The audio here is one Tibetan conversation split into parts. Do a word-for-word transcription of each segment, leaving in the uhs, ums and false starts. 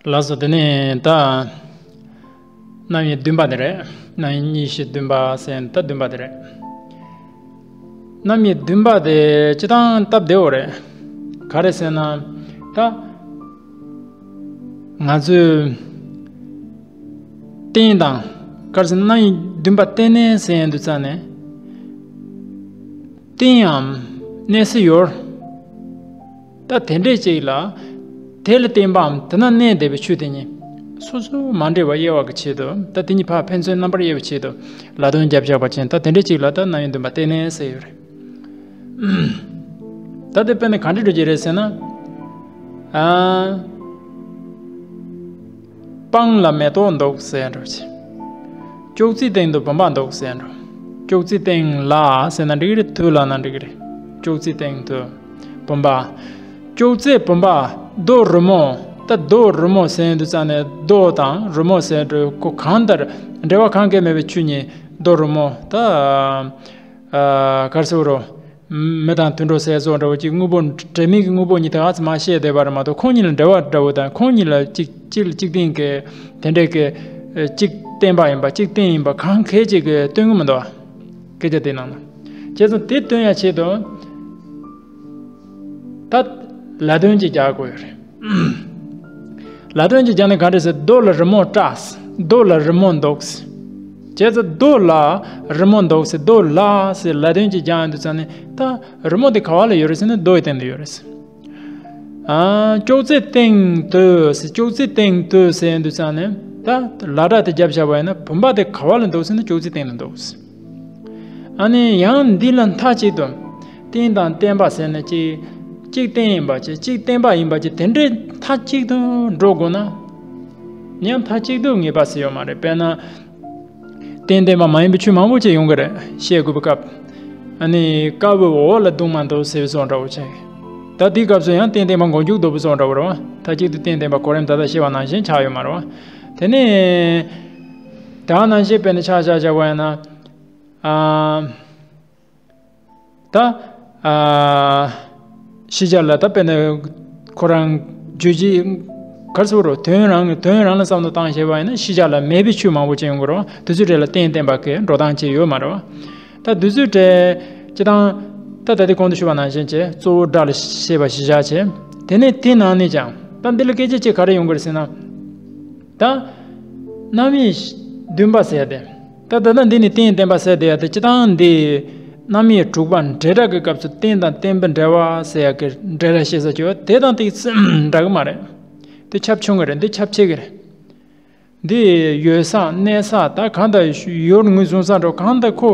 ལགས་སོ། དེ་ནས་ད་རྣམ་དབྱེ་བདུན་པ་དེ་རེད། རྣམ་དབྱེ་གཉིས་བཞི་བདུན་པ་ཟེར་ན་ད་བདུན་པ་དེ་རེད། རྣམ་དབྱེ་བདུན་པ་དེ་སྤྱིར་བཏང་སྟབས་བདེ་བོ་རེད། ག་རེ་ཟེར་ན་ད་ང་ཚོས་རྟེན་དང་ག་རེ་ཟེར་ན་རྣམ་དབྱེ་བདུན་པ་རྟེན་གནས་ཟེར་ཡོང་དུས་ཙང་ནས་རྟེན་ཡང་གནས་སུ་ཡོད། ད་དེ་འདྲས་ཅིག་ལ་དེ་ལ་བརྟེན་པའམ་དེ་ན་གནས་བསྡད་པའི་ཆོས་དེ་གཉིས་སོ་སོ་མ་འདྲེས་པར་དབྱེ་བ་གི་ཆེད་དུ། ད་དེ་གཉིས་ཕར་ཕན་ཚུན་རྣམ་པར་དབྱེ་བའི་ཆེད་དུ་ལ་དོན་བརྒྱབ་བཞག་པ་ཅན། ད་དེ་འདྲས་ཅིག་ལ་ད་རྣམ་དབྱེ་བདུན་པ་རྟེན་གནས་ཟེར་ཡོད་རེད། ད་དེ་དཔེར་ན་ག་འདྲས་འགྲོ་གི་རེད་ཟེར་ན། ཨ། སྤང་ལ་མེ་ཏོག་འདུག་ཟེར་འགྲོ་ཆེ། ཅོག་ཙེའི་སྟེང་དུ་བུམ་པ་འདུག་ཟེར་འགྲོ། ཅོག་ཙེའི་སྟེང་ལ་ཟེར་ན་འགྲིག་གི་རེད། དུ་ལ་ན་འགྲིག་གི་རེད། ཅོག་ཙེའི་སྟེང་དུ་བུམ་པ། ཅོག་ཙེ་བུམ་པ། རྡོ་རི་མོ། ད་རྡོ་རི་མོ་ཟེར་དུས་ཙང་ནས་རྡོ་དང་རི་མོ་ཟེར་འགྲོ། ཁོ་གང་ལྟར་འབྲེལ་བ་གང་གས་མེད་པའི་ཆོས་གཉིས། རྡོ་རི་མོ་ད། ཨ། ག་རེ་ཟེར་རོ། མི་དང་དུད་འགྲོ་ཟེར་བཟོ་འདྲ་བོ་གཅིག་དངོས་པོ་འདྲ་མིན་གྱི་དངོས་པོ་གཉིས་དེ་ཨ་ཙི་མ་བཤད་བསྡད་པ་རེད་མ་གཏོགས། ཁོང་གཉིས་ལ་འབྲེལ་བ་འདྲ་བོ་དང་ཁོང་གཉིས་ལ་གཅིག་གཅིག་ལ་གཅིག་བརྟེན་གྱི་དེ་འདྲས་ཀྱི་གཅིག་བརྟེན་པ་ཡིན་པ་གཅིག་རྟེན་ཡིན་པ་གང་གས་ཅིག་གིས་སྟོན་གྱི་མི་འདུག་ཨ། སྐད་ཆ་དེ་ནང་ན། བྱས་ཙང་དེ་སྟོན་ཡ་ཆེད་དུ་ད་ལ་དོན་གཅིག་རྒྱག་དགོས་ཡོད་རེད། ལ་དོན་གཅིག་རྒྱག་ནས་ག་འདྲ་ཟེར། རྡོ་ལ་རི་མོ་བཀྲ། རྡོ་ལ་རི་མོ་འདུག་ཟེར། བྱས་ཙང་རྡོ་ལ་རི་མོ་འདུག་ཟེར། རྡོ་ལ་ཟེར་ལ་དོན་གཅིག་རྒྱག་ཡོང་དུས་ཙང་ནས་ད་རི་མོ་དེ་ག་བ་ལ་ཡོད་རེད་ཟེར་ན་རྡོ་ཡི་སྟེང་དུ་ཡོད་རེད་ཟེར། ཨ། ཅོག་ཙེ་སྟེང་དུ་ཟེར། ཅོག་ཙེ་སྟེང་དུ་ཟེར་ཡོང་དུས་ཙང་ནས་ད་ལ་སྒྲ་དེ་བརྒྱབ་བཞག་པ་ཡིན་ན་བུམ་པ་དེ་ག་བ་ལ་འདུག་ཟེར་ན་ཅོག་ཙེ་སྟེང་ལ་འདུག་ཟེར། ཨ་ནི་ཡང་འདི་ལ་མཐའ་གཅིག་ཏུ་རྟེན་དང་བརྟེན་པ་ཟེར་ན་གཅིག་གཅིག་རྟེན་ཡིན་པ་བྱས། གཅིག་བརྟེན་པ་ཡིན་པ་བྱས། དེ་འདྲའི་མཐའ་གཅིག་ཏུ་འགྲོ་དགོས་ན་ཡང་མཐའ་གཅིག་ཏུ་ངེས་པ་ཟེར་ཡོད་མ་རེད། དཔེར་ན། རྟེན་བརྟེན་པ་མ་ཡིན་པའི་ཆོས་མང་པོ་ཅིག་ཡོང་གི་རེད། བཤད་དགོས་པའི་སྐབས། ཨ་ནི་དཀར་པོའི་འོག་ལ་གདུང་མ་འདུག་ཟེར་བའི་བཟོ་འདྲ་བོ་བྱས། ད་དེའི་སྐབས་སུ་ཡང་རྟེན་བརྟེན་པ་མགོ་མཇུག་ལྡོག་པའི་བཟོ་འདྲ་བོ་རེད་བ། མཐའ་གཅིག་ཏུ་རྟེན་བརྟེན་པ་གོ་རིམ་ད་ལྟ་བཤད་པ་ནང་བཞིན་ཆགས་ཡོད་མ་རེད་བ། དེ་ནས་ད་ནང་བཞིན་དཔེར་ན་ཆ་བཞག་བཞག་པ་ཡིན་ན། ཨ། ད། ཨ། ཤེས་བྱ་ལ་ད་དཔེར་ན་ཁོ་རང་རྗོད་བྱེད་ག་རེ་ཟེར་རོ། དོན་རང་དོན་རང་ལ་བསམ་བློ་བཏང་བྱས་པ་ཡིན་ན་ཤེས་བྱ་ལ་མེད་པའི་ཆོས་མང་པོ་ཅིག་ཡོང་གི་རེད་བ། དེ་ཚོའི་གྲས་ལ་རྟེན་བརྟེན་པ་གི་འགྲོ་སྟངས་ཅིག་ཡོད་མ་རེད་བ། ད་དེ་ཚོའི་གྲས་སྤྱིར་བཏང་ད་ད་ལྟ་གོང་དུ་ཞུས་པ་ནང་བཞིན་བྱས། གཙོ་བོ་སྒྲ་ལ་བཤད་པ་གཞི་བཞག་བྱས། དེ་ནས་དེ་ནང་ནས་ཀྱང་ད་འདི་ལ་སྐད་ཆ་ཅིག་ག་རེ་ཡོང་གི་རེད་ཟེར་ན། ད་རྣམ་དབྱེ་བདུན་པ་ཟེར་ཏེ། ད་ད་ལྟ་འདི་ནི་རྟེན་བརྟེན་པ་ཟེར་ཏེ་ཡ་དེ་སྤྱིར་བཏང་འདི་རྣམ་དབྱེ་དྲུག་པ་འབྲེལ་སྒྲ་གི་སྐབས་སུ་རྟེན་དང་བརྟེན་པའི་འབྲེལ་བ་ཟེར་ཡ་གི་འབྲེལ་སྒྲ་བཤད་ས་ཅིག་ཡོད། དེ་དང་དེ་འདྲ་གི་མ་རེད། དེ་ཁྱབ་ཆུང་གི་རེད། འདི་ཁྱབ་ཆེ་གི་རེད། འདི་ཡོད་ས་གནས་ས་ད་གང་ལྟར་ཡོད་ངོས་བཟུང་ས་འགྲོ། གང་ལྟར་ཁོ་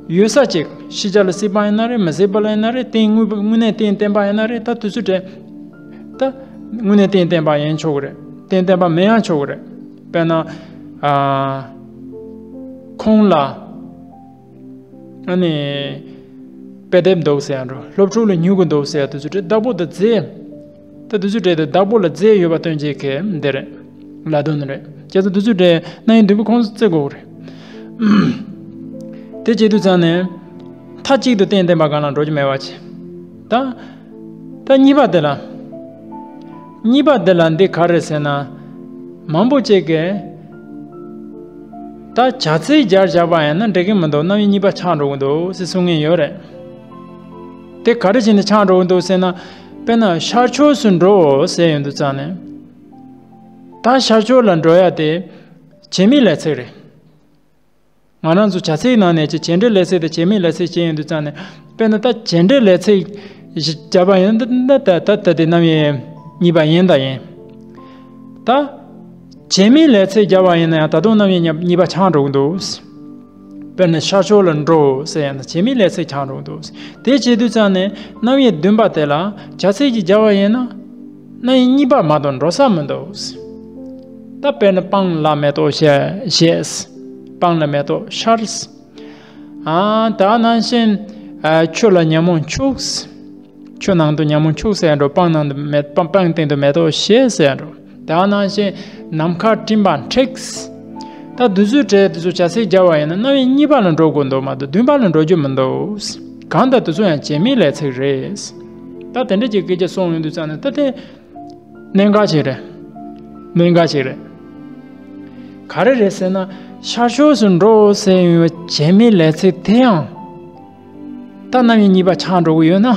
ཡོད་ས་ཅིག་ཤེས་བྱ་ལ་སྲིད་པ་ཡིན་ན་རེད། མི་སྲིད་པ་ལ་ཡིན་ན་རེད། རྟེན་དངོས་པོ་དངོས་གནས་རྟེན་བརྟེན་པ་ཡིན་ན་རེད། ད་དུས་ཚོད་དེ་ད་དངོས་གནས་རྟེན་བརྟེན་པ་ཡིན་ཆོག་གི་རེད། རྟེན་བརྟེན་པ་མིན་ཡང་ཆོག་གི་རེད། དཔེར་ན། ཨ། ཁོང་ལ། ཨ་ནི། དཔེ་དེབ་འདུག་ཟེར་ཡ་འགྲོ། སློབ་ཕྲུག་ལ་སྨྱུ་གུ་འདུག་ཟེར་ཡ་དུས་ཚོད་དེ་བདག་པོ་དང་རྫས། ད་དུས་ཚོད་དེ་བདག་པོ་ལ་རྫས་ཡོད་པ་སྟོན་བྱེད་ཀྱི་འདི་རེད། ལ་དོན་རེད། བྱས་ཙང་དུས་ཚོད་དེ་རྣམ་དབྱེ་བདུན་པོ་ཁོངས་སུ་བརྩི་དགོས་རེད། དེ་བྱེད་དུས་ཙང་ནས། མཐའ་གཅིག་ཏུ་རྟེན་བརྟེན་པ་སྒང་ལ་འགྲོ་རྒྱུ་མེད་པ་བྱས། ད། ད་གཉིས་པ་དེ་ལ། གཉིས་པ་དེ་ལ་འདི་ག་རེ་ཟེར་ན། མང་པོ་ཅིག་གིས། ད་བྱ་ཚིག་སྦྱར་བཞག་པ་ཡིན་ན་འགྲིག་གི་མི་འདུག་རྣམ་དབྱེ་གཉིས་པ་ཆགས་འགྲོ་གི་འདུག་ཟེར་གསུང་མཁན་ཡོད་རེད། དེ་ག་རེ་བྱས་ནས་ཆགས་འགྲོ་གི་འདུག་ཟེར་ན། དཔེར་ན་ཤར་ཕྱོགས་སུ་འགྲོ་ཟེར་ཡོང་དུས་ཙང་ནས། ད་ཤར་ཕྱོགས་ལ་འགྲོ་ཡ་དེ། བྱེད་མེད་ལས་ཚིག་རེད། ང་རང་ཚོ་བྱ་ཚིག་ནང་ནས་ཀྱི་བྱེད་འབྲེལ་ལས་ཚིག་དང་བྱེད་མེད་ལས་ཚིག་ཅན་ཡིན་དུས་ཙང་ནས། དཔེར་ན་ད་བྱེད་འབྲེལ་ལས་ཚིག་བརྒྱབ་པ་ཡིན་ན་ད་ད་ད་ད་དེ་རྣམ་དབྱེ་གཉིས་པ་ཡིན་ད་ཡིན། ད་བྱེད་མེད་ལས་ཚིག་བརྒྱབ་པ་ཡིན་ན་ཡང་ད་དུང་རྣམ་དབྱེ་གཉིས་པ་ཆགས་འགྲོ་གི་འདུག་དཔེར་ན་ཤར་ཕྱོགས་ལ་འགྲོ་ཟེར་ཡང་ན་བྱེད་མེད་ལས་ཚིག་ཆགས་འགྲོ་གི་འདུག་དེ་བྱེད་དུས་ཙང་ནས་རྣམ་དབྱེ་བདུན་པ་དེ་ལ་བྱ་ཚིག་ཅིག་བརྒྱབ་པ་ཡིན་ན། རྣམ་དབྱེ་གཉིས་པ་མ་གཏོགས་འགྲོ་ས་མི་འདུག་ད་དཔེར་ན་སྤང་ལ་མེ་ཏོག་ཞེས། སྤང་ལ་མེ་ཏོག་ཤར། ཨ། ད་ནང་བཞིན། ཨ། ཁྱོད་ལ་ཉ་མོ་འཁྱུག་ཁྱོད་ནང་དུ་ཉ་མོ་འཁྱུག་ཟེར་འགྲོ། སྤང་ནང་དུ་མེ་སྤང་སྤང་སྟེང་དུ་མེ་ཏོག་བཞད་ཟེར་འགྲོ། ད་ནང་བཞིན་ནམ་མཁར་སྤྲིན་པ་འཁྲིགས། ད་དེ་ཚོའི་གྲས་དེ་ཚོ་བྱ་ཚིག་བརྒྱབ་པ་ཡིན་ན་རྣམ་དབྱེ་གཉིས་པ་ལ་འགྲོ་དགོས་འདུག་མ་གཏོགས་བདུན་པ་ལ་འགྲོ་རྒྱུ་མི་འདུག་གང་ལྟར་དེ་ཚོ་ཡང་བྱེད་མེད་ལས་ཚིག་རེད། ད་དེ་འདྲ་ཅིག་སྐད་ཆ་གསུངས་ཡོང་དུས་ཙང་ནས་ད་དེ། གནད་འགག་ཅིག་རེད། གནད་འགག་ཅིག་རེད། ག་རེ་རེད་ཟེར་ན། ཤར་ཕྱོགས་སུ་འགྲོ་ཟེར་ཡོང་བའི་བྱེད་མེད་ལས་ཚིག་དེ་ཡང་། ད་རྣམ་དབྱེ་གཉིས་པ་ཆགས་འགྲོ་གི་ཡོད་ན།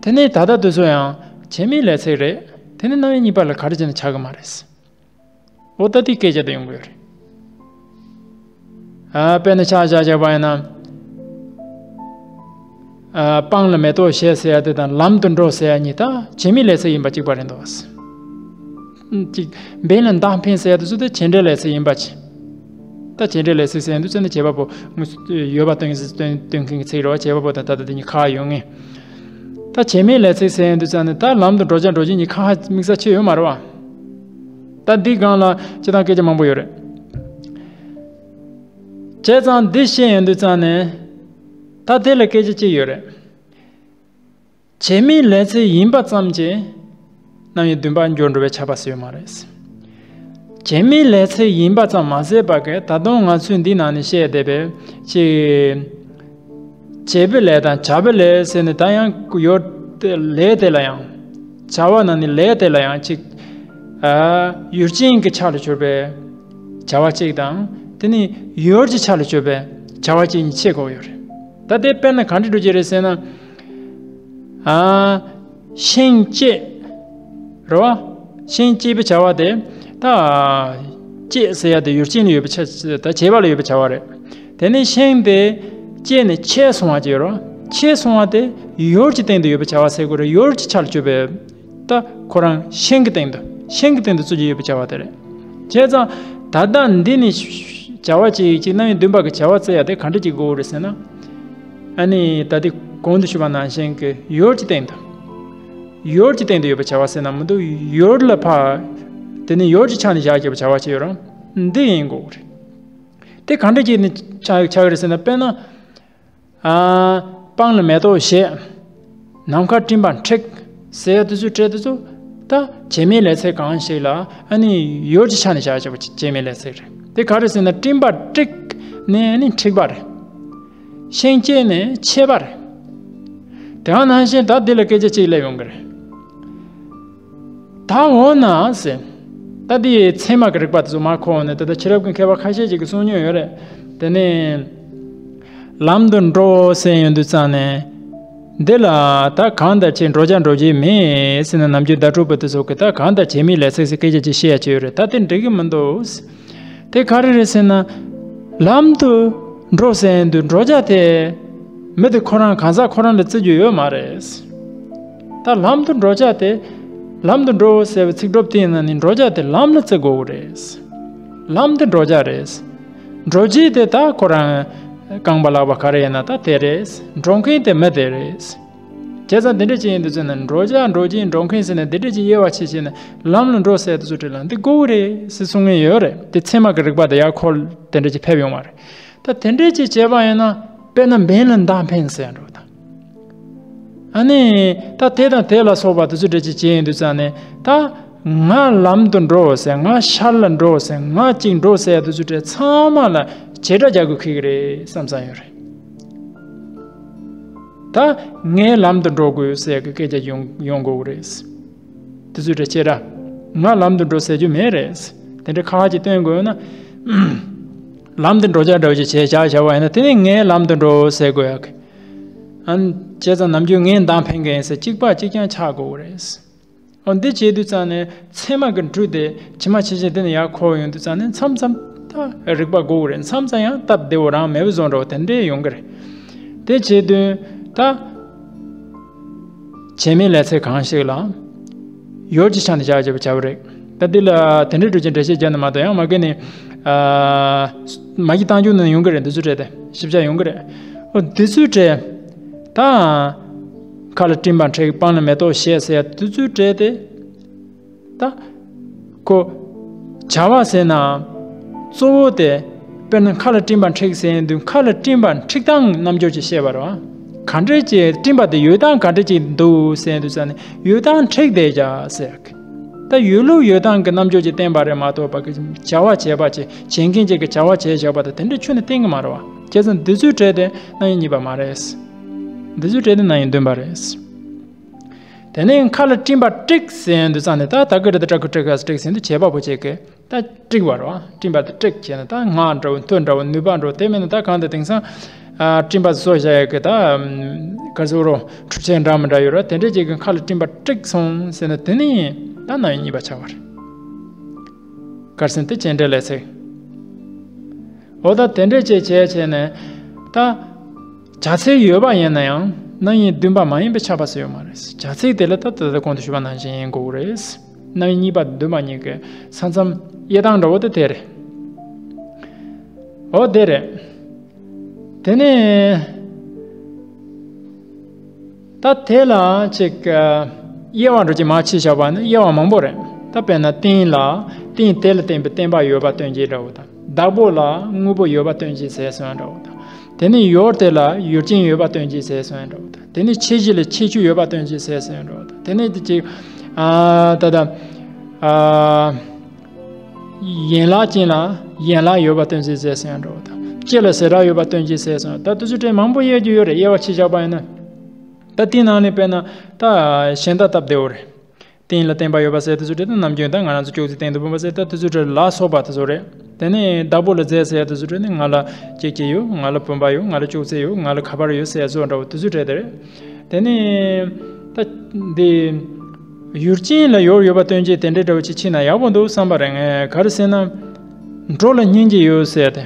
དེ་ནས་ད་ལྟ་དུས་ཚོད་ཡང་བྱེད་མེད་ལས་ཚིག་རེད། དེ་ནས་རྣམ་དབྱེ་གཉིས་པ་ལ་ག་རེ་བྱས་ནས་ཆགས་ཀྱི་མ་རེད། འོ་ད་དེ་སྐད་ཆ་དེ་ཡོང་གི་ཡོད་རེད། ཨ། དཔེར་ན་ཆ་བཞག་བཞག་པ་ཡིན་ན། ཨ། སྤང་ལ་མེ་ཏོག་བཞད་ཟེར་ཡ་དེ་དང་ལམ་དུ་འགྲོ་ཟེར་ཡ་གཉིས་ད་བྱེད་མེད་ལས་ཚིག་ཡིན་པ་གཅིག་པ་རེད་འདུག། གཅིག་བེམ་ལ་མདའ་འཕེན་ཟེར་ཡ་དེ་ཚོ་དེ་བྱེད་འབྲེལ་ལས་ཚིག་ཡིན་པ་ཅིག། ད་བྱེད་འབྲེལ་ལས་ཚིག་ཟེར་ཡ་དེ་ཚོ་ནི་བྱེད་པ་པོ་ཡོད་པ་སྟོན་སྟོན་སྟོན་མཁན་གྱི་ཚིག་རེད་བ། བྱེད་པ་པོ་དང་ད་ལྟ་དེ་གཉིས་ཁ་ཡོང་ངེས། ད་བྱེད་མེད་ལས་ཚིག་ཟེར་ཡ་དེ་ཚོ་ནི་ད་ལམ་དུ་འགྲོ་བྱ་འགྲོ་བྱེད་གཉིས་ཁ་དམིགས་བསལ་ཆེ་ཡོད་མ་རེད་བ། ད་འདི་སྒང་ལ་སྤྱིར་བཏང་སྐད་ཆ་མང་པོ་ཡོད་རེད། བྱས་ཙང་འདི་བཤད་ཡོང་དུས་ཙང་ནས། ད་དེ་ལ་སྐད་ཆ་གཅིག་ཡོད་རེད། བྱེད་མེད་ལས་ཚིག་ཡིན་པ་ཙམ་གྱིས་རྣམ་དབྱེ་བདུན་པ་འགྱུར་འགྲོ་བའི་ཁྱབ་པ་ཟེར་ཡོད་མ་རེད། བྱེད་མེད་ལས་ཚིག་ཡིན་པ་ཙམ་མ་ཟད་པ་གི་ད་དུང་ང་ཚོས་འདི་ནང་ནས་བཤད་བསྡད་པའི་ཅིག། བྱེད་པའི་ལས་དང་བྱ་བའི་ལས་ཟེར་ནས་ད་ཡང་ཡོད། ལས་དེ་ལ་ཡང་། བྱ་བ་ནང་ནས་ལས་དེ་ལ་ཡང་ཅིག། ཨ། ཡུལ་ཅན་གྱི་ཆ་ལ་གྱུར་པའི་བྱ་བ་གཅིག་དང་། དེ་ནས་ཡུལ་གྱི་ཆ་ལ་གྱུར་པའི་བྱ་བ་གཅིག་གཉིས་ཕྱེ་དགོས་ཡོད་རེད། ད་དེ་དཔེར་ན་ག་འདྲ་འགྲོ་གི་རེད་ཟེར་ན། ཨ། ཤིང་བཅད། རེད་བ། ཤིང་བཅད་པའི་བྱ་བ་དེ། ད། བཅད་ཟེར་ཡ་དེ་ཡུལ་ཅན་ལ་ཡོད་པའི་ཆ། ད་བྱེད་པ་ལ་ཡོད་པའི་བྱ་བ་རེད། དེ་ནས་ཤིང་དེ་བཅད་ནས་ཆད་སོང་བ་ཅིག་ཡོད་རེད་བ། ཆད་སོང་བ་དེ་ཡུལ་གྱི་སྟེང་དུ་ཡོད་པའི་བྱ་བ་ཟེར་དགོས་རེད། ཡུལ་གྱི་ཆ་ལ་གྱུར་པའི། ད་ཁོ་རང་ཤིང་གི་སྟེང་དུ། ཤིང་གི་སྟེང་དུ་བཙུགས་ཀྱི་ཡོད་པའི་བྱ་བ་དེ་རེད། བྱས་ཙང་ད་ལྟ་འདི་ནི་བྱ་བ་གཅིག་གཅིག་རྣམ་དབྱེ་བདུན་པ་གི་བྱ་བ་བཙལ་ཡ་དེ་ག་འདྲ་ཅིག་དགོས་རེད་ཟེར་ན། ཨ་ནི་ད་ལྟ་གོང་དུ་ཞུས་པ་ནང་བཞིན་གྱི་ཡུལ་གྱི་སྟེང་དུ། ཡུལ་གྱི་སྟེང་དུ་ཡོད་པའི་བྱ་བ་ཟེར་ན་མི་འདུག། ཡུལ་ལ་ཕར། དེ་ནི་ཡུལ་གྱི་ཆ་ནས་བཞག་ཡོད་པའི་བྱ་བ་ཅིག་ཡོད་རེད། འདི་ཡིན་དགོས་རེད། དེ་ག་འདྲ་ཅིག་ནི་ཆགས་ཆགས་ཀྱི་རེད་ཟེར་ན། དཔེར་ན། ཨ། སྤང་ལ་མེ་ཏོག་བཞད། ནམ་མཁར་སྤྲིན་པ་འཁྲིགས། ཟེར་ཡ་དེ་ཚོའི་གྲས་དེ་ཚོ། ད་བྱེད་མེད་ལས་ཚིག་གང་ཞིག་ལ་ཨ་ནི་ཡུལ་གྱི་ཆ་ནས་བཞག་བྱས་པ་བྱེད་མེད་ལས་ཚིག་རེད། དེ་ག་རེ་ཟེར་ན་སྤྲིན་པ་དཀྲིགས་ནས་ཨ་ནི་འཁྲིགས་པ་རེད། ཤིང་བཅད་ནས་ཆད་པ་རེད། དེ་ག་ནང་བཞིན་ད་འདི་ལ་སྐད་ཆ་གཅིག་སླེབས་ཡོང་གི་རེད། ད་འོ་ན་ཟེར། ད་འདི་ཚད་མ་གི་རིགས་པ་དེ་ཚོ་མར་འཁོར་ནས་ད་ལྟ་ཕྱི་རབས་ཀྱི་མཁས་པ་ཁ་ཤས་ཅིག་གིས་གསུང་མྱོང་ཡོད་རེད། དེ་ནས། ལམ་དུ་འགྲོ་ཟེར་ཡོང་དུས་ཙང་ནས། འདི་ལ་ད་གང་ལྟར་བྱས་འགྲོ་བྱ་འགྲོ་བྱེད་མེད་ཟེར་ན། ནམ་རྒྱུན་བརྡ་སྤྲོད་པ་དེ་ཚོ་གིས་ད་གང་ལྟར་བྱེད་མེད་ལས་ཚིག་ཟེར་སྐད་ཆ་ཅིག་བཤད་ཡ་ཅིག་ཡོད་རེད། ད་དེ་འགྲིག་གི་མི་འདུག། དེ་ག་རེ་རེད་ཟེར་ན། ལམ་དུ་འགྲོ་ཟེར་དུས་འགྲོ་བྱ་དེ། མི་དེ་ཁོ་རང་གང་ཟག་ཁོ་རང་ལ་བརྩི་རྒྱུ་ཡོད་མ་རེད། ད་ལམ་དུ་འགྲོ་བྱ་དེ། ལམ་དུ་འགྲོ་ཟེར་བའི་ཚིག་གྲུབ་དེའི་ནང་ནས་འགྲོ་བྱ་དེ་ལམ་ལ་བརྩི་དགོས་རེད། ལམ་དེ་འགྲོ་བྱ་རེད། འགྲོ་བྱེད་དེ་ད་ཁོ་རང་རྐང་པ་ལག་པ་ག་རེ་ཡིན་ན་ད་དེ་རེད། འགྲོ་མཁན་དེ་མི་དེ་རེད། བྱས་ཙང་དེ་འདྲ་ཅིག་ཡིན་དུས་ཙང་ནས་འགྲོ་བྱ་འགྲོ་བྱེད་འགྲོ་མཁན་ཟེར་ནས་དེ་འདྲ་ཅིག་དབྱེ་བ་ཕྱེ་བྱས་ནས་ལམ་ལ་འགྲོ་ཟེར་དུས་ཚོད་དེ་ལ་འདི་དགོས་ཀྱི་རེད་ཟེར་གསུང་མཁན་ཡོད་རེད། དེ་ཚད་མ་གི་རིགས་པ་དེ་ཡར་འཁོར་དེ་འདྲ་ཅིག་ཕེབས་ཡོང་བ་རེད། ད་དེ་འདྲ་ཅིག་བྱས་པ་ཡིན་ན་དཔེར་ན་བེམ་ལ་མདའ་འཕེན་ཟེར་འགྲོ་ད། ཨ་ནི། ད་དེ་དང་དེ་ལ་སོགས་པ་དེ་ཚོ་འདྲ་ཅིག་བྱས་ཡོང་དུས་ཙང་ནས་ད། ང་ལམ་དུ་འགྲོ་ཟེར། ང་ཤར་ལ་འགྲོ་ཟེར། ང་གཅིག་འགྲོ་ཟེར་དེ་ཚོ་འདྲ་ཚང་མ་ལ་བྱེད་སྒྲ་རྒྱག་དགོས་ཁེལ་གི་རེད་བསམ་བསམ་ཡོད་རེད། ད་ངས་ལམ་དུ་འགྲོ་དགོས་ཟེར་གི་སྐད་ཆ་ཡོང་ཡོང་དགོས་ཀྱི་རེད། དེ་ཚོ་འདྲ་བྱེད་སྒྲ། ང་ལམ་དུ་འགྲོ་ཟེར་རྒྱུ་མེད་རེད། དེ་འདྲ་ཁ་ཁ་ཅིག་སྟོན་དགོས་ན། ལམ་དུ་འགྲོ་བྱ་འདྲ་བོ་ཅིག་བྱས་བཞག་བཞག་པ་ཡིན་ན་དེ་ནི་ངས་ལམ་དུ་འགྲོ་ཟེར་དགོས་ཡག་གི། ཨ། བྱས་ཙང་ནམ་རྒྱུན་ངས་མདའ་འཕེན་གི་ཡིན་ཟེར་གཅིག་པ་གཅིག་རྐྱང་ཆགས་དགོས་ཀྱི་རེད། འོ་འདི་བྱེད་དུས་ཙང་ནས་ཚད་མ་གི་འབྲུ་དེ་ཇི་མ་ཇི་བཞིན་དེ་ནས་ཡར་འཁོར་ཡོང་དུས་ཙང་ནས་མཚམས་མཚམས་ད་རིགས་པ་དགོས་ཀྱི་རེད། མཚམས་མཚམས་ཡང་སྟབས་བདེ་བོ་རང་མེད་པ་བཟོ་འདྲ་བོ་དེ་འདྲས་ཡོང་གི་རེད། དེ་བྱེད་དུས་ད། བྱེད་མེད་ལས་ཚིག་གང་ཞིག་ལ། ཡུལ་གྱི་ཆ་ནས་བཞག་བྱས་པ་བྱ་བ་རེད། ད་འདི་ལ་དེ་འདྲའི་འགྲེལ་བཤད་འགྲེལ་བཤད་བརྒྱབ་ན་མ་གཏོགས་ཡང་མ་གི་ནི། ཨ། མ་གི་བཏང་རྒྱུ་ནི་ཡོང་གི་རེད། འདི་ཚོའི་གྲས་དེ་ཞིབ་ཆ་ཡོང་གི་རེད། འོ་འདི་ཚོའི་གྲས། ད། མཁའ་ལ་སྤྲིན་པ་འཁྲིགས། སྤང་ལ་མེ་ཏོག་བཞད་ཟེར་ཡ་འདི་ཚོའི་གྲས་དེ། ད། ཁོ། བྱ་བ་ཟེར་ན། གཙོ་བོ་དེ། དཔེར་ན་མཁའ་ལ་སྤྲིན་པ་འཁྲིགས་ཟེར་དུས་མཁའ་ལ་སྤྲིན་པ་འཁྲིགས་སྟངས་རྣམ་འགྱུར་གྱིས་བཤད་པ་རེད་བ། ག་འདྲས་ཀྱི་སྤྲིན་པ་དེ་ཡོད་སྟངས་ག་འདྲས་ཀྱི་འདུག་ཟེར་དུས་ཙང་ནས་ཡོད་སྟངས་འཁྲིགས་བསྡད་བཞག་ཟེར། ད་ཡོད་ལུགས་ཡོད་སྟངས་ཀྱི་རྣམ་འགྱུར་གྱིས་བསྟན་པ་རེད་མ་གཏོགས་པ་གི་བྱ་བ་བྱས་པ་ཅིག་བྱེད་མཁན་ཅིག་གིས་བྱ་བ་བྱས་བཞག་པ་དང་དེ་འདྲས་ཁྱོན་ནས་བསྟན་གྱི་མ་རེད་བ། བྱས་ཙང་འདི་ཚོའི་གྲས་དེ་རྣམ་དབྱེ་གཉིས་པ་མ་རེད། འདི་ཚོའི་གྲས་དེ་རྣམ་དབྱེ་བདུན་པ་རེད། དེ་ནས་མཁའ་ལ་སྤྲིན་པ་དཀྲིགས་ཟེར་ཡོང་དུས་ཙང་ནས། ད་ད་གི་རི་ད་ཀྲ་ཀུ་ཀྲི་ག་ས་དཀྲིགས་ཟེར་དུས་བྱེད་པ་པོ་བྱེད་གི། ད་དཀྲིགས་པ་རེད་བ། སྤྲིན་པ་དེ་དཀྲིགས་བྱས་ནས། ད་ངག་འདྲ་བོ། མཐུ་འདྲ་བོ། ནུས་པ་འདྲ་བོ། དེ་མིན་ན་ད་གང་དུ་དེང་སང་ཨ་སྤྲིན་པ་བཟོ་བྱ་ཡག་གི། ད་ག་ཟེར་རོ། འཕྲུལ་ཆས་འདྲ་མི་འདྲ་ཡོད་རེད། དེ་འདྲས་ཅིག་གི་མཁའ་ལ་སྤྲིན་པ་དཀྲིགས་སོང་ཟེར་ན། དེ་ནས་ད་རྣམ་དབྱེ་གཉིས་པ་ཆགས་པ་རེད། ག་རེ་ཟེར་ན་དེ་བྱེད་འབྲེལ་ལས་ཚིག་འོ་ད་དེ་འདྲས་བྱས་བྱས་བྱས་ནས། ད་བྱ་ཚིག་ཡོད་པ་ཡིན་ན་ཡང་རྣམ་དབྱེ་བདུན་པ་མ་ཡིན་པའི་ཆགས་པ་སུ་ཡོད་མ་རེད། བྱ་ཚིག་དེ་ལ་ད་ད་ལྟ་གོང་དུ་ཞུས་པ་ནང་བཞིན་ཡིན་དགོས་རེད། རྣམ་དབྱེ་གཉིས་པ་བདུན་པ་གཉིས་ཀྱི་ས་མཚམས་དབྱེ་སྟངས་འདྲ་བོ་དེ་དེ་རེད། འོ་དེ་རེད། དེ་ནས་ད་དེ་ལ་ཅིག་དབྱེ་བ་འདྲ་ཅིག་མར་ཕྱེ་བཞག་པ་ནི་དབྱེ་བ་མང་པོ་རེད། ད་དཔེར་ན་རྟེན་ལ། རྟེན་དེ་ལ་བརྟེན་པའི་བརྟེན་པ་ཡོད་པ་སྟོན་བྱེད་འདྲ་བོ་དང་། བདག་པོ་ལ་དངོས་པོ་ཡོད་པ་སྟོན་བྱེད་ཟེར་སོང་འདྲ་བོ་དང་། དེ་ནས་ཡུལ་དེ་ལ་ཡུལ་ཅན་ཡོད་པ་སྟོན་བྱེད་ཟེར་སོང་འདྲ་བོ་དང་། དེ་ནས་ཁྱད་གཞི་ལ་ཁྱད་ཆོས་ཡོད་པ་སྟོན་བྱེད་ཟེར་སོང་འདྲ་བོ་དང་། དེ་ནས་དེ་ཅིག་ཨ་ད་ད་ཨ་ཡན་ལག་ཅན་ལ་ཡན་ལག་ཡོད་པ་སྟོན་བྱེད་ཟེར་སོང་འདྲ་བོ་དང་། སྤྱི་ལ་ཟེར་སྒྲ་ཡོད་པ་སྟོན་བྱེད་ཟེར་སོང་། ད་དེ་ཚོ་གྲས་མང་པོ་དབྱེ་རྒྱུ་ཡོད་རེད། དབྱེ་བ་ཕྱེ་བཞག་པ་ཡིན་ན། ད་དེའི་ནང་ནས་དཔེར་ན་ད་གཞན་དག་སྟབས་བདེ་བོ་རེད། རྟེན་ལ་བརྟེན་པ་ཡོད་པ་ཟེར་དེ་ཚོ་གྲས་དང་། ནམ་རྒྱུན་ད་ང་རང་ཚོ་ཅོག་ཙེ་སྟེང་དུ་བུམ་པ་ཟེར། ད་དེ་ཚོ་གྲས་ལ་སོགས་པ་དེ་ཚོ་རེད། དེ་ནས་བདག་པོ་ལ་རྫས་ཟེར་དེ་ཚོ་གྲས་ནི། ང་ལ་ཅིག་ཅིག་ཡོད། ང་ལ་བུམ་པ་ཡོད། ང་ལ་ཅོག་ཙེ་ཡོད། ང་ལ་ཁ་པར་ཡོད་ཟེར་བཟོ་འདྲ་བོ་དེ་ཚོ་གྲས་དེ་རེད། དེ་ནས་ད་འདི་ཡུལ་ཅན་ལ་ཡོད་ཡོད་པ་སྟོན་བྱེད་དེ་འདྲའི་འདྲ་བོ་ཅིག་ཕྱེ་ན་ཡག་པོ་འདུག་བསམ་པ་རེད། ངས་ག་རེ་ཟེར་ན། འགྲོ་ལ་སྙིང་རྗེ་ཡོད་ཟེར་ཏེ།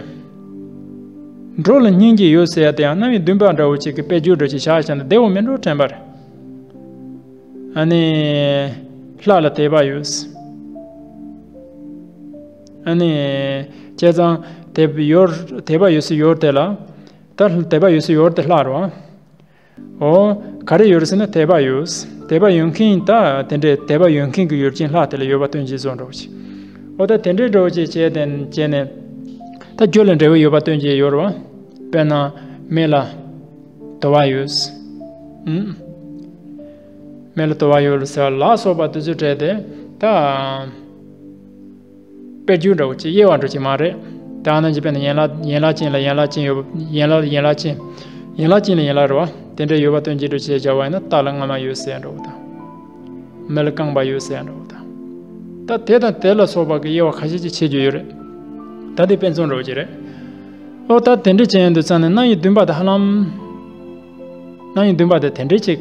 འགྲོ་ལ་སྙིང་རྗེ་ཡོད་ཟེར་ཏེ་ཡང་རྣམ་དབྱེ་བདུན་པ་འདྲ་བོ་ཅིག་གི་དཔེ་བརྗོད་འདྲ་ཅིག་བཞག་བཞག་ན་བདེ་བོ་མིན་འགྲོ་དྲན་པ་རེད། ཨ་ནི་ལྷ་ལ་དད་པ་ཡོད། ཨ་ནི་བྱས་ཙང་དད་པ་ཡོད། དད་པ་ཡོད་སའི་ཡུལ་དེ་ལ། ད་དད་པ་ཡོད་སའི་ཡུལ་དེ་ལྷ་རེད་བ། འོ། ག་རེ་ཡོད་རེད་ཟེར་ན་དད་པ་ཡོད། དད་པ་ཡོད་མཁན། ད་དེ་འདྲའི་དད་པ་ཡོད་མཁན་གྱི་ཡུལ་ཅན་ལྷ་དེ་ལ་ཡོད་པ་སྟོན་བྱེད་བཟོ་འདྲ་བོ་ཅིག་འོ་ད་དེ་འདྲའི་འདྲ་བོ་ཅིག་བྱས་ཏེ་བྱས་ནས། ད་རྒྱུ་ལ་འབྲས་བུ་ཡོད་པ་སྟོན་བྱེད་ཡོད་རེད་བ། དཔེར་ན་མེ་ལ་དུ་བ་ཡོད། ཨུམ། མེ་ལ་དུ་བ་ཡོད་ཟེར་ལ་སོགས་པ་དེ་ཚོ་གྲས་དེ་ད་དཔེ་བརྗོད་འདྲ་བོ་ཅིག་དབྱེ་བ་འདྲ་ཅིག་མ་རེད། དེ་ནང་བཞིན་དཔེར་ན་ཡན་ལག་ཡན་ལག་ཅན་ལ་ཡན་ལག་ཅན་ཡོད། ཡན་ལག་ཡན་ལག་ཅན། ཡན་ལག་ཅན་ལ་ཡན་ལག་རེད་བ། དེ་འདྲ་ཡོད་པ་སྟོན་བྱེད་འདྲ་ཅིག་བྱས་བཞག་པ་ཡིན་ན། རྟ་ལ་རྔ་མ་ཡོད་ཟེར་འདྲ་བོ་དང་། མི་ལ་རྐང་པ་ཡོད་ཟེར་འདྲ་བོ་དང་། ད་དེ་དང་དེ་ལ་སོགས་པ་གི་དབྱེ་བ་ཁ་ཤས་ཅིག་ཕྱེ་རྒྱུ་ཡོད་རེད། ད་དེ་དཔེ་མཚོན་འདྲ་བོ་ཅིག་རེད། ཨོ་ད་དེ་འདྲ་བྱས་ཡོང་དུས་ཙང་ནས་རྣམ་དབྱེ་བདུན་པ་དེ་ཧ་ལམ། རྣམ་དབྱེ་བདུན་པ་དེ་དེ་འདྲ་ཅིག་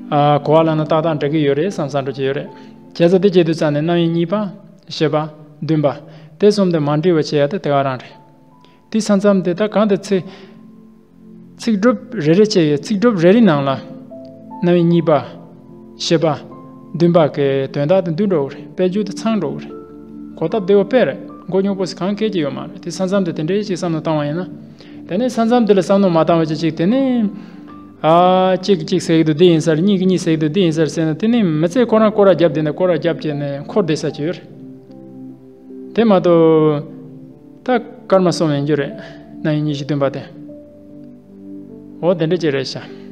ཨ་གོ་བ་ལ་ན་ཏག་ཏག་འགྲིག་གི་ཡོད་རེད་བསམ་བསམ་འདྲ་ཅིག་ཡོད་རེད། བྱས་ཙང་དེ་བྱེད་དུས་ཙང་ནས་རྣམ་དབྱེ་གཉིས་པ། བཞི་པ། བདུན་པ། དེ་གསུམ་དེ་མ་འདྲེས་པ་བྱེད་ཡ་དེ་དེ་ག་རང་རེད། དེ་ས་མཚམས་དེ་ད་གང་དུ་ཚིག་ཚིག་གྲུབ་རེ་རེ་བྱས་ཡོད། ཚིག་གྲུབ་རེ་རེའི་ནང་ལ་རྣམ་དབྱེ་གཉིས་པ། བཞི་པ། བདུན་པ་གི་དོན་དག་དེ་འདུས་འགྲོ་གི་རེད། དཔེ་བརྗོད་དེ་ཚང་འགྲོ་གི་རེད། གོ་སྟབས་བདེ་བོ་དཔེ་རེད། མགོ་རྙོག་པོ་ཞིག་གང་སྐད་ཀྱི་ཡོད་མ་རེད། དེ་ས་མཚམས་དེ་དེ་འདྲའི་ཞིག་བསམ་བློ་བཏང་བ་ཡིན་ན། དེ་ནས་ས་མཚམས་དེ་ལ་བསམ་བློ་མ་བཏང་བ་ཅིག་ཅིག་དེ་ནས་ཨ་གཅིག་གིས་གཅིག་ཟེར་གི་འདུག་འདི་ཡིན་ས་རེད། གཉིས་ཀྱིས་གཉིས་ཟེར་གི་འདུག་འདི་ཡིན་ས་རེད་ཟེར་ན། དེ་ནས་མི་ཚེ་ཁོ་རང་སྐོར་ར་རྒྱབ་བསྡད་ན་སྐོར་ར་རྒྱབ་བྱས་ནས་འཁོར་བསྡད་ས་ཅིག་ཡོད་རེད། དེ་མ་གཏོགས་ད་སྐར་མ་གསུམ་ཡིན་རྒྱུ་རེད། རྣམ་དབྱེ་གཉིས་བཞི་བདུན་པ་དེ། འོ་དེ་འདྲ་ཅིག་རེད་ཤག